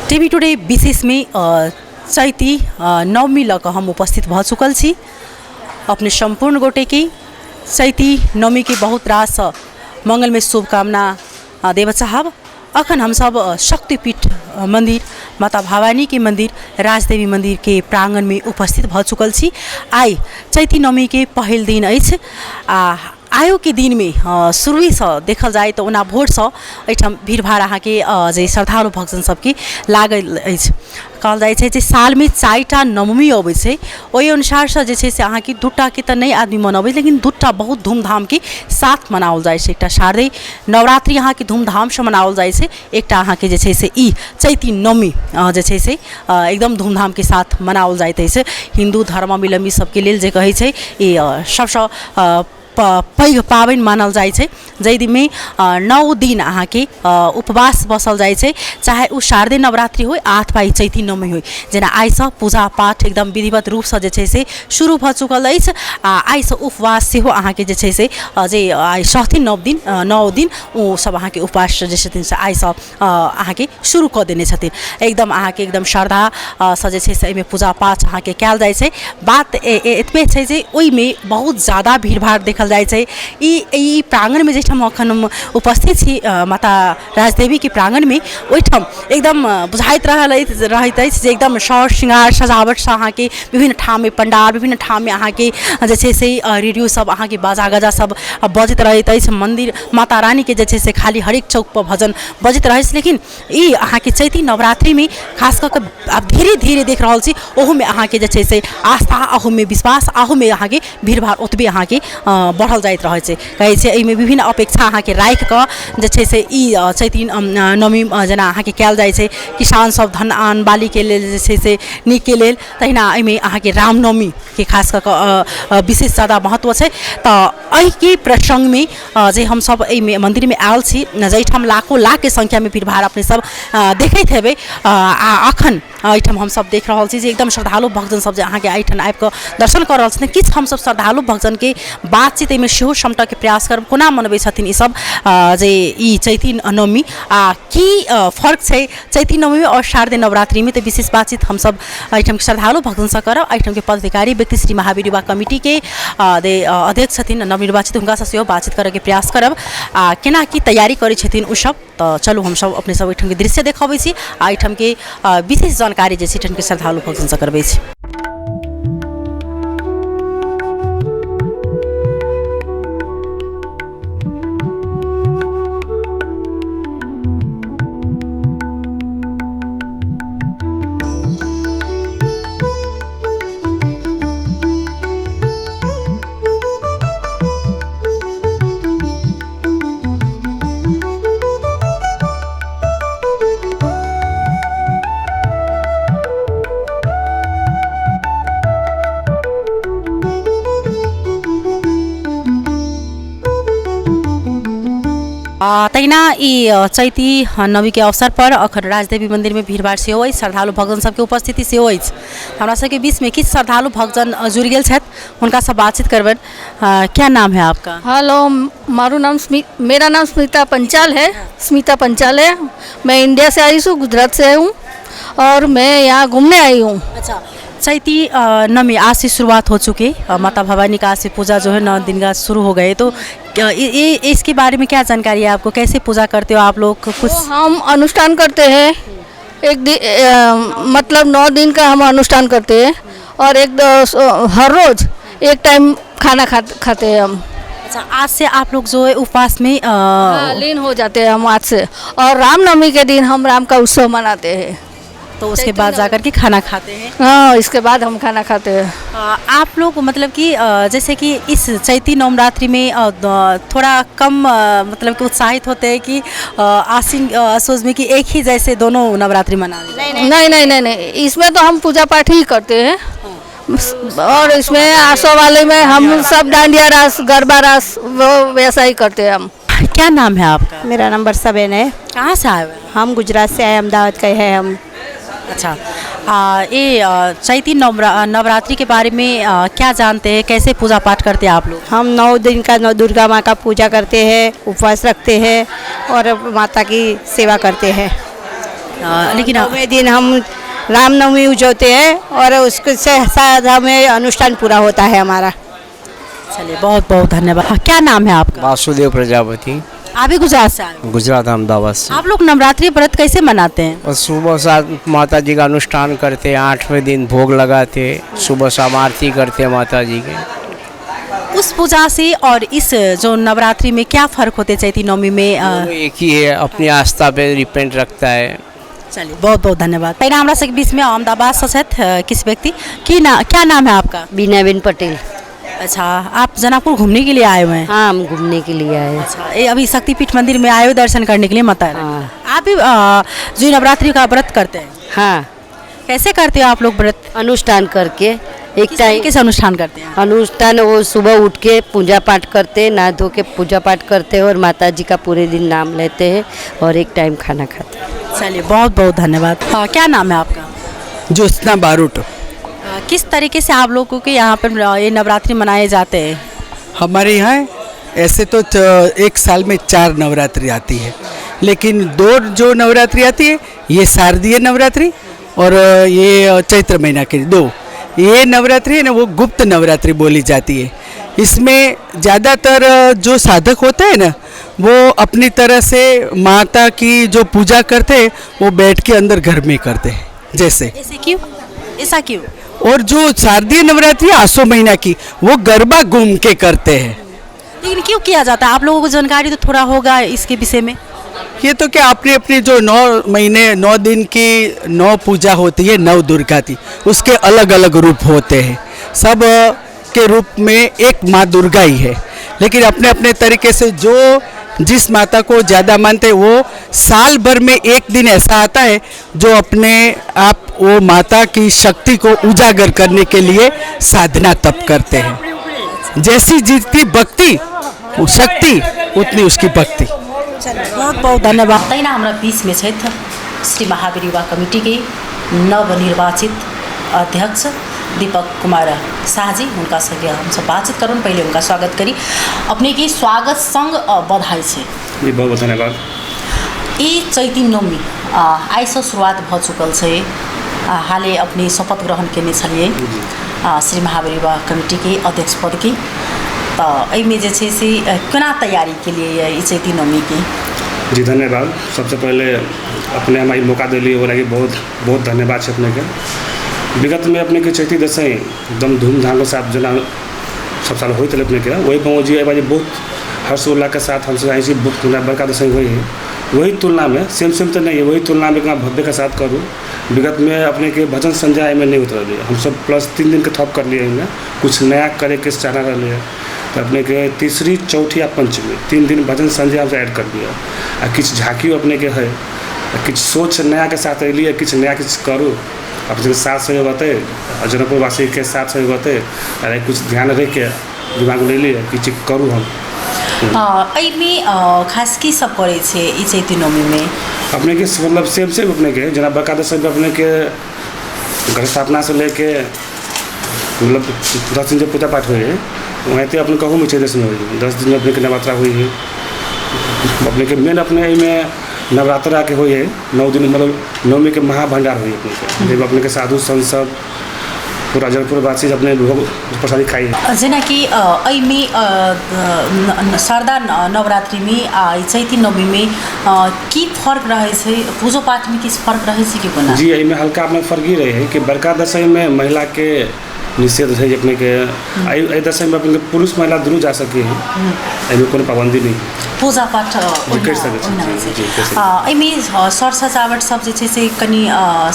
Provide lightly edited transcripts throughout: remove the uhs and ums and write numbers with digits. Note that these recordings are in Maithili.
टीवी टुडे विशेषमे चैती नवमी लऽ कऽ हम उपस्थित भऽ चुकल छी। अपने सम्पूर्ण गोटेके चैती नवमीके बहुत रास मङ्गलमय शुभकामना देबऽ चाहब। अखन हमसब शक्तिपीठ मन्दिर, माता भवानीके मन्दिर, राजदेवी मन्दिरके प्राङ्गणमे उपस्थित भऽ चुकल छी। आइ चैती नवमीके पहिल दिन अछि आ आइयोके दिनमे शुरुएसँ देखल जाय तऽ ओना भोरसँ एहिठाम भीड़भाड़ अहाँके जे श्रद्धालु भक्तजन सबके लागल अछि। कहल जाइ छै जे सालमे 4टा नवमी अबै छै, ओहि अनुसारसँ जे छै से अहाँके 2टाके तऽ नहि आदमी मनबै, लेकिन 2टा बहुत धूमधामके साथ मनाओल जाइ छै। एकटा शारदीय नवरात्रि अहाँके धूमधामसँ मनाओल जाइ छै, एकटा अहाँके जे छै से ई चैती नवमी जे छै से एकदम धूमधामके साथ मनाओल जाइत अछि। हिन्दू धर्मावलम्बी सबके लेल जे कहै छै ई सबसँ पैघ पाबनि मानल जाइ छै, जाहि दिनमे 9 दिन अहाँके उपवास बसल जाइ छै, चाहे ओ शारदीय नवरात्रि होइ अथवा ई चैती नवमी होइ। जेना आइसँ पूजा पाठ एकदम विधिवत रूपसँ जे छै से शुरू भऽ चुकल अछि आ आइसँ उपवास सेहो अहाँके जे छै से जे आइ सहथिन 9 दिन, 9 दिन ओ सब अहाँके उपवास जे छथिन से आइसँ अहाँके शुरू कऽ देने छथिन। एकदम अहाँके एकदम श्रद्धासँ जे छै से एहिमे पूजा पाठ अहाँके कयल जाइ छै। बात एतबे छै जे ओहिमे बहुत जादा भीड़ भाड़ देखल जाइ छै। ई ई प्राङ्गणमे जाहिठाम एखन हम उपस्थित छी, माता राजदेवीके प्राङ्गणमे, ओहिठाम एकदम बुझाइत रहल अछि रहैत अछि जे एकदम शौर श्रृङ्गार सजावटसँ अहाँके विभिन्न ठाममे पण्डाल, विभिन्न ठाममे अहाँके जे छै से रेडियो सब अहाँके बाजा गाजा सब बजैत रहैत अछि। मन्दिर माता रानीके जे छै से खाली हरेक चौकपर भजन बजैत रहै छै। लेकिन ई अहाँके चैती नवरात्रिमे खास कऽ कऽ आब धीरे धीरे देख रहल छी, ओहूमे अहाँके जे छै से आस्था, अहूमे विश्वास, अहूमे अहाँके भीड़भाड़ ओतबे अहाँके बढ़ल जाइत रहै छै। कहै छै एहिमे विभिन्न अपेक्षा अहाँके राखि कऽ जे छै से ई चैती नवमी जेना अहाँके कयल जाइ छै, किसान सब धन आन बालीके लेल जे छै से नीकके लेल, तहिना एहिमे अहाँके रामनवमीके खास कऽ कऽ विशेष जादा महत्व छै। तऽ एहिके प्रसङ्गमे जे हमसब एहिमे मन्दिरमे आयल छी, जाहिठाम लाखो लाखके सङ्ख्यामे भीड़भाड़ अपने सब देखैत हेबै, आ अखन एहिठाम हमसब देख रहल छी जे एकदम श्रद्धालु भक्तजन सब जे अहाँके एहिठाम आबि कऽ दर्शन कऽ रहल छथिन। किछु हमसब श्रद्धालु भक्तजनके बातचीत एहिमे सेहो समटऽके प्रयास करब, कोना मनबै छथिन ई सब जे ई चैती नवमी आ की फर्क छै चैती नवमी आओर शारदीय नवरात्रिमे। तऽ विशेष बातचीत हमसब एहिठाम श्रद्धालु भक्तजनसँ करब। एहिठामके पदाधिकारी व्यक्ति श्री महावीर युवा कमिटीके अध्यक्ष छथिन नवनिर्वाचित, हुनकासँ सेहो बातचीत करऽके प्रयास करब आ केना की तैयारी करै छथिन ओसब। तऽ चलू हमसब अपने सब एहिठामके दृश्य देखबै छी आ एहिठामके विशेष जानकारी जे छै एहिठामके श्रद्धालु भक्तजनसँ करबै छी। तहिना ई चैती नवमीके अवसर पर अखन राजदेवी मन्दिरमे भीड़भाड़ सेहो अछि, श्रद्धालु भक्तजन सबके उपस्थिति सेहो अछि। हमरा सबके बीचमे किछु श्रद्धालु भक्तजन जुड़ि गेल छथि, हुनकासँ बातचीत करबनि। क्या नाम है आपका? हेलो, मारू नाम मेरा नाम स्मिता पंचाल है, स्मिता पंचाल है। मैं इंडिया से आई हूँ, गुजरात से हूँ और मैं यहाँ घूमने आई हूँ। अच्छा, चैती नवमी आज से शुरुआत हो चुकी, माता भवानी का आज से पूजा जो है 9 दिन का शुरू हो गए, तो इसके बारे में क्या जानकारी है आपको? कैसे पूजा करते हो आप लोग? कुछ तो हम अनुष्ठान करते हैं एक दिन, मतलब 9 दिन का हम अनुष्ठान करते हैं और एक हर रोज एक टाइम खाना खाते हैं हम। अच्छा, आज से आप लोग जो है उपवास में हाँ, लीन हो जाते हैं हम आज से, और रामनवमी के दिन हम राम का उत्सव मनाते हैं। तो उसके बाद जाकर के खाना खाते हैं। हाँ, इसके बाद हम खाना खाते हैं। आप लोग मतलब कि जैसे कि इस चैती नवरात्रि में थोड़ा कम मतलब कि उत्साहित होते हैं कि आश्विन असोज में कि एक ही जैसे दोनों नवरात्रि मना लें? नहीं, नहीं, नहीं, नहीं, इसमें तो हम पूजा पाठ ही करते हैं और इसमें आसो वाले में हम सब डांडिया रास, गरबा रास, वो वैसा ही करते हैं हम। क्या नाम है आपका? मेरा नाम वर्षा बेन है। कहाँ से आए हुए हैं? हम गुजरात से आए, अहमदाबाद के हैं हम। अच्छा, ये चैती नवरात्रि के बारे में क्या जानते हैं, कैसे पूजा पाठ करते हैं आप लोग? हम 9 दिन का 9 दुर्गा माँ का पूजा करते हैं, उपवास रखते हैं और माता की सेवा करते हैं। लेकिन नौवें दिन हम रामनवमी उजवते हैं और उसके से साथ हमें अनुष्ठान पूरा होता है हमारा। चलिए, बहुत बहुत धन्यवाद। हाँ, क्या नाम है आपका? वासुदेव प्रजापति। आप भी गुजरात से आए हो? गुजरात अहमदाबाद से। आप लोग नवरात्रि व्रत कैसे मनाते हैं? और सुबह सात माता जी का अनुष्ठान करते हैं, आठवें दिन भोग लगाते हैं, सुबह शाम आरती करते हैं माता जी के। उस पूजा से और इस जो नवरात्रि में क्या फर्क होते चैती नवमी में? वो एक ही है, अपनी आस्था पे डिपेंड रखता है। चलिए, बहुत बहुत धन्यवाद। तहिना हमरा सबके बीचमे अहमदाबादसँ छथि किछु व्यक्ति। की ना क्या नाम है आपका? बीनाबेन पटेल। अच्छा, आप जनकपुर घूमने के लिए आए हुए हैं? हाँ, हम घूमने के लिए आए हैं। अच्छा, ये अभी शक्तिपीठ मंदिर में आए हो दर्शन करने के लिए माता रानी? हाँ। आप भी जो नवरात्रि का व्रत करते हैं? हाँ। कैसे करते हो आप लोग व्रत? अनुष्ठान करके एक किस टाइम। तरीके से अनुष्ठान करते हैं? अनुष्ठान वो सुबह उठ के पूजा पाठ करते हैं, नहा धो के पूजा पाठ करते हैं और माता जी का पूरे दिन नाम लेते हैं और एक टाइम खाना खाते हैं। चलिए, बहुत बहुत धन्यवाद। हाँ, क्या नाम है आपका? ज्योत्सना बारूट। किस तरीके से आप लोगों के यहाँ पर ये नवरात्रि मनाए जाते हैं? हमारे यहाँ ऐसे तो एक साल में 4 नवरात्रि आती है, लेकिन 2 जो नवरात्रि आती है ये शारदीय नवरात्रि और ये चैत्र महीना के 2 ये नवरात्रि है ना, वो गुप्त नवरात्रि बोली जाती है। इसमें ज़्यादातर जो साधक होते हैं ना, वो अपनी तरह से माता की जो पूजा करते हैं वो बैठ के अंदर घर में करते हैं। जैसे ऐसे क्यों, ऐसा क्यों? और जो शारदीय नवरात्रि आसो महीना की, वो गरबा घूम के करते हैं। लेकिन क्यों किया जाता है? आप लोगों को जानकारी तो थोड़ा होगा इसके विषय में। ये तो क्या अपनी अपनी जो 9 महीने 9 दिन की 9 पूजा होती है नव दुर्गा की, उसके अलग अलग रूप होते हैं। सब के रूप में एक माँ दुर्गा ही है, लेकिन अपने अपने तरीके से जो जिस माता को ज़्यादा मानते हैं वो साल भर में एक दिन ऐसा आता है जो अपने आप वो माता की शक्ति को उजागर करने के लिए साधना तप करते हैं। जैसी जितनी भक्ति वो शक्ति उतनी उसकी भक्ति। बहुत बहुत धन्यवाद। तहिना हमरा बीचमे छथि श्री महावीर युवा कमिटीके नवनिर्वाचित अध्यक्ष दीपक कुमार शाहजी। हुनका संगे हमसब बातचीत करू। पहिले हुनका स्वागत करी। अपने के स्वागत संग बधाई छै। जी, बहुत बहुत धन्यवाद। ई चैती नवमी आइसँ शुरुआत भऽ चुकल छै। हाले अपने शपथ ग्रहण केने छलियै श्री महावीर युवा कमिटीके अध्यक्ष पदके, तऽ एहिमे जे छै से केना तैयारी केलियै ई चैती नवमीके? जी धन्यवाद। सबसे पहले अपने हमरा ई मौका दिलियै ओहि लागि बहुत बहुत धन्यवाद छै अपनेके। विगत में अपने के चैती दशई एकदम धूमधाम के साथ जेना सब साल होइत रहलै अपनेके, वही बाबूजी एहि बार बहुत हर्ष उल्लास के साथ हमसब जाइ छी। बहुत बड़का दशई होइ है, वही तुलना में सेम सेम तो नहीं है, वही तुलना में इतना भव्य के साथ करूँ। विगत में अपने के भजन संध्या एहिमे नहीं होइत रहलै, हमसब प्लस 3 दिन के थप करलियै। एहिमे कुछ नया करैके चाहना रहलै है, तऽ अपने के तीसरी चौथी आ पंचमी 3 दिन भजन संध्या हमसब ऐड करलियै आ किछु झाँकियो अपने के है, किछु सोच नया के साथ एलियै, किछु नया किछु करू। अपने सबके साथ सहयोग होतै आ जनकपुरवासीके साथ सहयोग होतै, आ कुछ ध्यान रखिके दिमाग में लेलियै किछु करू हम। एहिमे खास की सब करै छै ई चैती नवमीमे? अपने के मतलब सेम सेम अपने के जेना बड़का दशमी अपने के घट स्थापना से लेके मतलब 10 दिन जब पूजा पाठ होइ है, वहीं अपने कहूँ में दशमी होइ है। 10 दिन अपने के नवरात्रा होइ है। अपने के मेन अपने एहिमे नवरात्रा के होइ है 9 दिन, मतलब नवमी के महाभंडार होइ है अपने के, जब अपने के साधु संत सब पूरा जनकपुरवासी अपने भोग प्रसादी खाइ है। जेनाकि एहिमे शारदा नवरात्रिमे आ चैती नवमीमे की फर्क रहै छै? पूजो पाठमे किछु फर्क रहै छै कि कोना? जी, एहिमे हल्का अपने फर्क ही रहै है कि बड़का दशमी में महिला के निषेध है अपने के, एहि दशमी में अपने के पुरुष महिला दुनू जा सके है, एहिमे कोनो पाबंदी नहीं है। पूजा पाठ जी, करि सकै छी, ओहिना होइ जी, छै। जी, करि सकै छी। एहिमे सर सजावट सब जे छै से कनि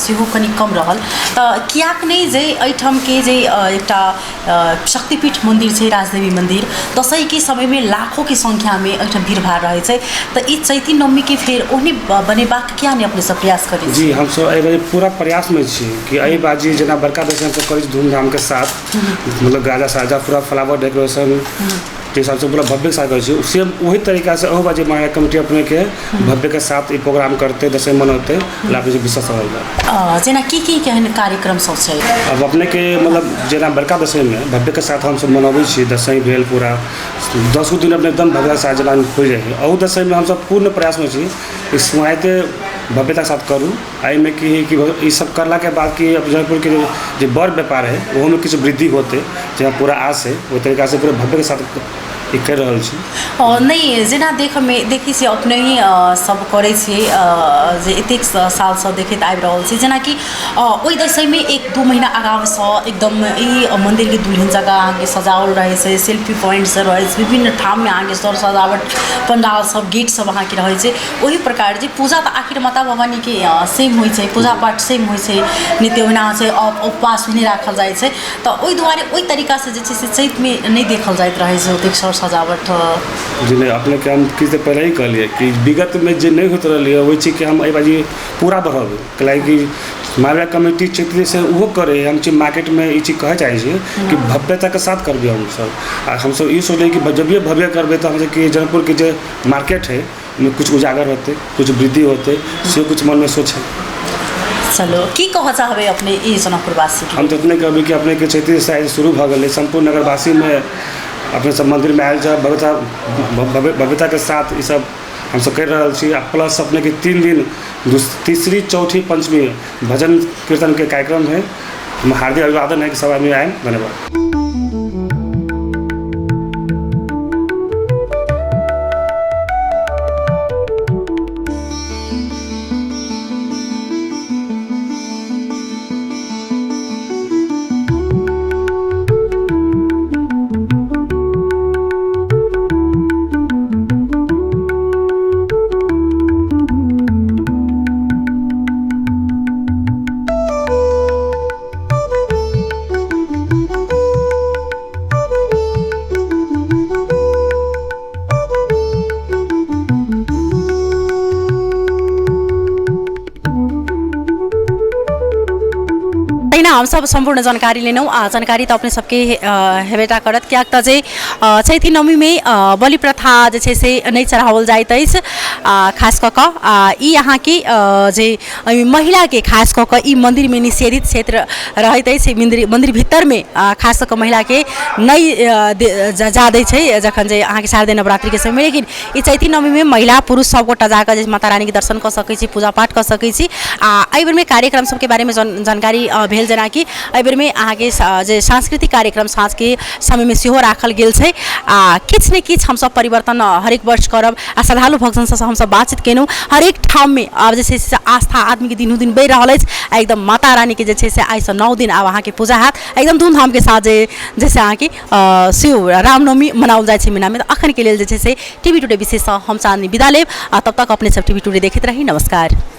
सेहो कनि कम रहल, तऽ किएक नहि जे एहिठामके जे एकटा शक्तिपीठ मन्दिर छै राजदेवी मन्दिर, दसैँके समयमे लाखोंके संख्यामे एहिठाम भीड़भाड़ रहै छै, तऽ ई चैती नवमीके फेर ओहने बनेबाक किया नहि अपने सब प्रयास करै छी? जी, हमसब एहि बार पूरा प्रयासमे छी कि एहि बाजी जेना बड़का दशमी हमसब करै छी धूमधामके साथ, मतलब गाजा साजा पूरा फ्लावर डेकोरेशन के हिसाब से पूरा भव्य के साथ करै छी, सेम वही तरीका से अहू बाजी महाराज कमिटी अपने के भव्य के साथ ई प्रोग्राम करते दशमी मनौते ला अपने विश्वास रहल बा। जेना की की केहन कार्यक्रम सब छै? अब अपने के मतलब जेना बड़का दशमी में भव्य के साथ हमसब मनबै छी, दशमी भेल पूरा 10 दिन अपने एकदम भव्य साथ जेना हो जाइ है। अहू दशमी में हमसब पूर्ण प्रयासमे छी कि सुहाइते भव्यताके साथ करू। एहिमे की हइ कि ई सब करलाके बाद कि जनकपुरके जे बड़ व्यापार हइ ओहोमे किछु वृद्धि होतै, जे पूरा आस हइ ओहि तरीकासँ पूरा भव्यके साथ ई करि रहल छी। नहि, जेना देखऽमे देखै छियै, अपने ही सब करै छियै, जे एतेक सालसँ देखैत आबि रहल छी, जेनाकि ओहि दशैंमे 1-2 महीना आगाँसँ एकदम ई मन्दिरके दुल्हन जकाँ अहाँके सजाओल रहै छै, सेल्फी पॉइंट सब रहै छै, विभिन्न ठाममे अहाँके सर सजावट, पंडाल सब, गेट सब अहाँके रहै छै। ओहि प्रकार जे पूजा तऽ आखिर माता भवानीके सेम होइ छै, पूजा पाठ सेम होइ छै, नित्य ओहिना होइ छै, उपवास ओहिने राखल जाइ छै। तऽ ओहि दुआरे ओहि तरीकासँ जे छै से चैतमे नहि देखल जाइत रहै छै ओतेक सर सजावट। जी नहि, अपनेके हम किछु देर पहिले ही कहलियै कि विगतमे जे नहि होइत रहलै ओहि चीजके हम एहि बाजी पूरा बढ़ेबै, कैलाकि मालवा कमिटी क्षेत्र से ओहो करै हम छी मार्केटमे। ई चीज कहै चाहै छी कि भव्यताके साथ करबै हमसब, आ हमसब ई सोचलियै कि जभिये भव्य करबै तऽ हमसब कि जनकपुरके जे मार्केट है ओहिमे किछु उजागर होतै, किछु वृद्धि होतै, से किछु मनमे सोच है। चलो, की कहऽ चाहबै अपने ई जनकपुरवासीके? हम तऽ इतने कहबै कि अपनेके क्षेत्रीय साइज शुरू भऽ गेलै, सम्पूर्ण नगरवासीमे अपने सब मन्दिरमे आयल जाउ, भव्यता भव्यताके साथ ई सब हमसब करि रहल छी। आ प्लस अपनेके 3 दिन, तीसरी, चौथी, पंचमी भजन कीर्तनके कार्यक्रम है। हम हार्दिक अभिवादन है कि सब आदमी आए। धन्यवाद। तहिना हमसब सम्पूर्ण जानकारी लेलहुँ, आ जानकारी तऽ अपने सबके हेबेटा करत, किएक तऽ जे चैती नवमीमे बलि प्रथा जे छै से नहि चढ़ाओल जाइत अछि, खास कऽ कऽ ई अहाँके जे महिलाके खास कऽ कऽ ई मन्दिरमे निषेधित क्षेत्र रहैत अछि। मन्दिर भीतरमे खास कऽ कऽ महिलाके नहि जा दै छै जखन जे अहाँके शारदीय नवरात्रिके समयमे। लेकिन ई चैती नवमीमे महिला पुरुष सबगोटा जाकऽ जे माता रानीके दर्शन कऽ सकै छी, पूजा पाठ कऽ सकै छी। आ एहि बेरमे कार्यक्रम सबके बारेमे जानकारी भेल, जेनाकि एहि बेरमे अहाँके जे सांस्कृतिक कार्यक्रम साँझके समयमे सेहो राखल गेल छै। आ किछु ने किछु हमसब परिवर्तन हरेक वर्ष करब। आ श्रद्धालु भक्तजन सबसँ हमसब बातचीत केलहुँ। हरेक ठाममे आब जे छै से आस्था आदमीके दिनोदिन बढ़ि रहल अछि, आ एकदम माता रानीके जे छै से आइसँ 9 दिन आब अहाँके पूजा हैत एकदम धूमधामके साथ, जे जैसे अहाँके शिव रामनवमी मनाओल जाइ छै महीनामे। तऽ अखनके लेल जे छै से टीवी टुडे विशेषसँ हम चाँदनी विदा लेब, आ तब तक अपने सब टीवी टुडे देखैत रही। नमस्कार।